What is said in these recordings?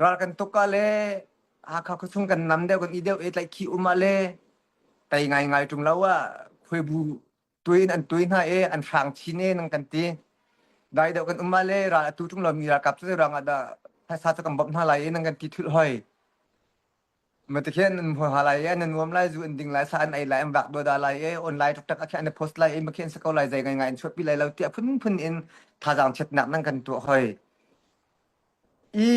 Ral kan tuk ah le Hakha khuachung kan nam deuh kan i deuh i tlaihkhih um ah le tei ngaingai ṭung lo ah khuaibu tuai in an tuai hna i an hrang chin e nang kan ti. Dai deuh kan um ah le ral atu ṭung lomi ralkap cu zei ruangah dah phaisa cu kan bawmh hna lai i nang kan ti thulh hoi. Matikhin an hmuh ha lai i an nuam lai, zu an ding lai, sa an ei lai, an vak duada lai i online taktak ah khin an i post lai i makhin si ko lai, zei ngaingai an chuahpi lai lo tiah phunphun in thazaang chiatnak nan kan tuah hoi. I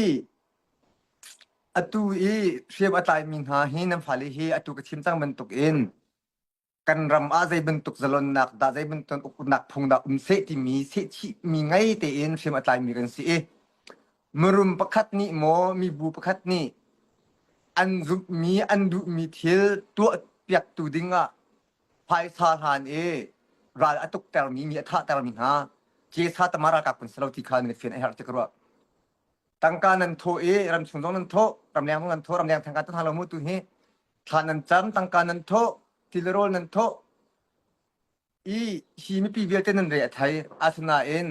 atu i hriam a tlaimi hna hi nan fale hi atu ka chim cang bantuk in kan ram ah zei bantuk zalonnak dah zei bantuk uknak phung dah um seh timi sehchihmi ngei tein hriam a tlaimi kan si i mirum pakhat nih maw mibu pakhat nih an zumhmi an duhmi thil tuah piaktu ding ah phaisa hlan i ral a tuktermi mi a thahtermi hna Jesa tama ralkap kan si lo ti kha nan fian a herh ti ka ruah. Tangka nan thawh i ramchung zong nan thawh, ramleng zong nan thawh, ramleng thangka tan hna lo mu tu hi thla nan cam, tangka nan thawh, tilrawl nan thawh i hi mipi vialte nan re a thei. Asinain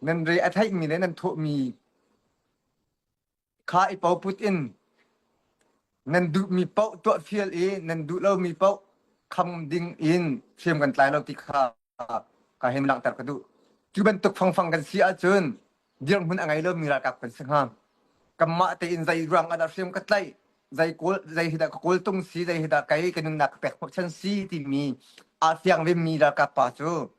nan re a theihmi le nan thawhmi kha i poput in nan duhmi paoh tuah fial i nan duh lomi paoh kham ding in hriam kan tlai lo ti kha ka hei langhter ka duh. Cu bantuk fangfang kan si ahcun dirhmun a ngei lomi ralkap kan si hnga. Kanmah tein zei ruang ah dah hriam ka tlaih, zei kawl zei hi dah ka kawltung si, zei hi dah kei ka nunnak ka pek hnawhchan si timi aa fiang vemi ralkap pa cu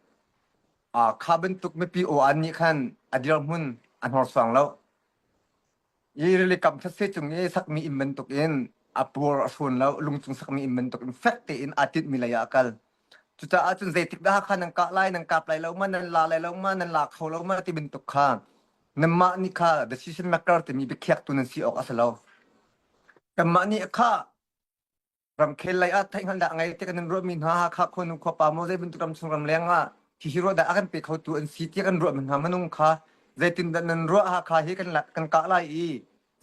kha bantuk mipi aw-an nih khan a dirhmun a hnorsuang lo. I rili kam thetse cung i sakmi inn bantukin a pur a hrawn lo, lungcung sakmi inn bantukin fek tein aa tinhmi lei ah a kal. Cucaah cun zeitik dah kha nan kah lai, nan kap lai lo ma, nan la lai lo ma, nan la kho lo ma ti bantuk kha nanmah nih kha decision maker timi biakhiaktu nan si awk a si lo. Kanmah nih kha Ramkhel lei ah theihhngalhnak a ngei ti kan in ruahmi hna Hakha khuanu khuapa maw zei bantuk ramchung ramleng ah hihi ruah dah a kan pe khotu an si ti kan ruahmi hna minung kha zeitindah nan ruah Hakha hi kan kan kah lai i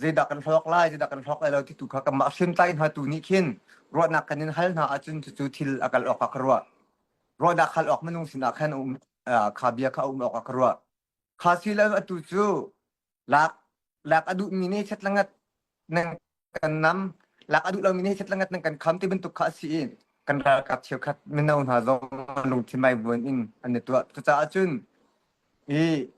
zeidah kan hlawk lai zeidah kan hlawk lai lo ti tu kha kanmah hriamtlai hna tu nih khin ruahnak kan in hal hna ahcun cucu thil a kal awk ah ka ruah. Ruahnak hal awk minung sinah khan um kha bia kha a um awk ah ka ruah. Kha si lo atu cu lak lak a duhmi nih chetlangat nan kan nam lak a duh lomi nih chetlangat nan kan kham ti bantuk kha a si i kan ralkap cheukhat mino hna zong lungthin maivuan in an i tuah. Cucaah cun i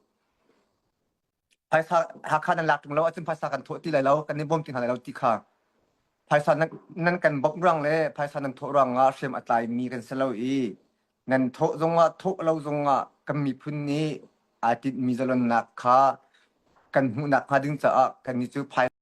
phaisa Hakha nan lak ṭung lo ahcun phaisa kan thawh ti lai lo, kan i bawm ti hna lai lo ti kha phaisa nan, nan kan bawmh ruang le phaisa nan thawh ruang ah hriam a tlaimi kan si lo i nan thawh zongah thawh lo zongah kan miphun nih aa tinhmi zalonnak kha kan hmuhnak hnga ding caah kannih cu phai.